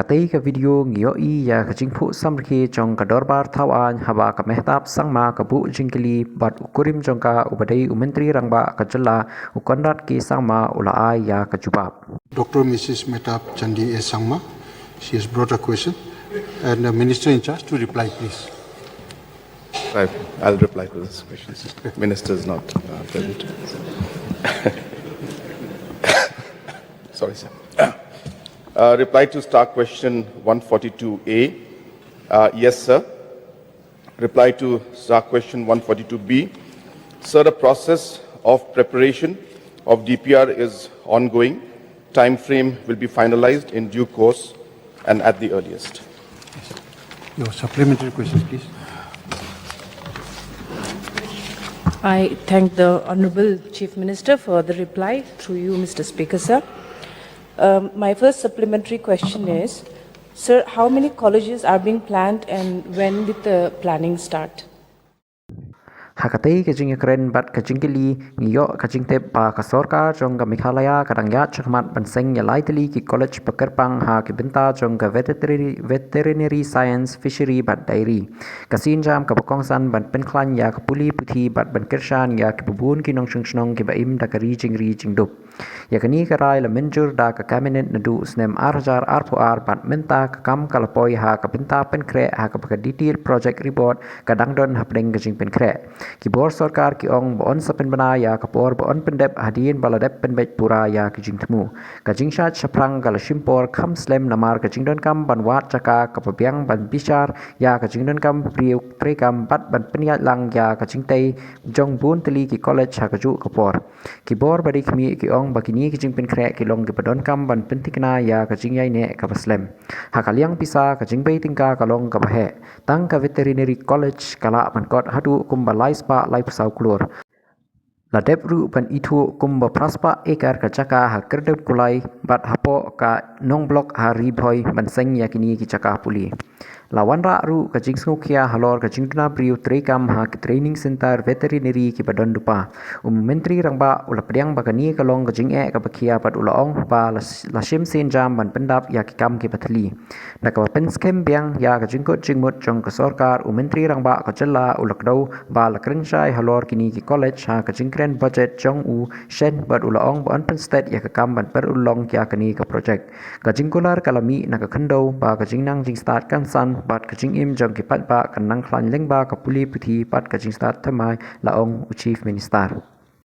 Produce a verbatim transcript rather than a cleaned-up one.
Katei ka video ngi ïohi ïa ka jingphuh samrkhie jong ka dorbar thaw aiñ haba ka Mehtab Sangma ka buh jingkylli bad u kurim jong ka uba dei u Myntri Rangbah ka jylla u Conrad K Sangma u la ai ïa ka jubab. Doctor Missus Mehtab Chandee A Sangma, she has brought a question, and the minister in charge to reply, please. I, I'll reply to this question. Minister is not uh, present. Sorry, sir. Uh, reply to star question one forty-two A. Uh, yes, sir. Reply to star question one forty-two B. Sir, the process of preparation of D P R is ongoing. Time frame will be finalized in due course and at the earliest. Your supplementary questions, please. I thank the Honorable Chief Minister for the reply through you, Mister Speaker, sir. Um, my first supplementary question is, sir, how many colleges are being planned and when did the planning start? Ha katei ka jingïakren bad ka jingkylli ngi ïoh ka jingtip ba ka sorkar jong ka Meghalaya ka dang ïaid shakhmat ban seng ïa lai tylli ki college ba kyrpang ha ki bynta jong ka veterinary, veterinary science, fishery bad dairy. Ka sienjam kaba kongsan ban pynkhlaiñ ïa ka pule puthi bad ban kyrshan ïa kiba bun ki nongshong shnong kiba im da ka ri jingri jingdup. Ïa kane ka rai la mynjur da ka Cabinet naduh u snem ar hajar arphew ar bad mynta ka kam ka la poi ha ka bynta pynkhreh ha kaba ka detail project report ka dang don hapdeng ka jingpynkhreh. Ki bor sorkar ki ong ba yn sa pynbna ïa ka por ba yn pyndep hadien ba la dep pynbeit pura ïa ki jingthmu. Ka jingshad shaphrang ka la shim por kham slem namar ka jingdonkam ban wad jaka kaba biang ban bishar ïa ka jingdonkam briew treikam bad ban pynïaid lang ïa ka jingtei jong bun tylli ki college ha kajuh ka por. Ki bor ba dei khmih ki ong ba kine ki jingpynkhreh ki long kiba donkam ban pynthikna ïa ka jingïaineh kaba slem. Ha ka liang pisa ka jingbei tyngka ka long kaba heh. Tang ka Veterinary College ka lah ban kot haduh kumba lai spah laiphew saw klur. La dep ruh ban ithuh kumba phra spah acre ka jaka ha Kyrdemkulai bad hapoh ka Nongblock ha Ri Bhoi ban seng ïa kine ki jaka pule. La wanrah ruh ka jingsngewkhia halor ka jingduna briew treikam ha ki training centre veterinary kiba don lypa. U Myntri Rangbah u la pdiang ba kane ka long ka jingeh kaba khia bad u la ong ba la, la shim sienjam ban pyndap ïa ki kam kiba thylli. Da kaba pynskhem biang ïa ka jingkut jingmut jong ka sorkar, u Myntri Rangbah ka jylla u la kdew ba la kren shai halor kine ki college ha ka jingkren budget jong u shen bad u la ong ba yn pynstet ïa ka kam ban pynurlong ïa kane ka project. Ka jingkular ka la mih na ka khyndew ba ka jingnang jingstad kan san bad ka jingim jong ki paidbah kan nang khlaiñ lyngba ka pule puthi bad ka jingstad thymmai, la ong u Chief Minister.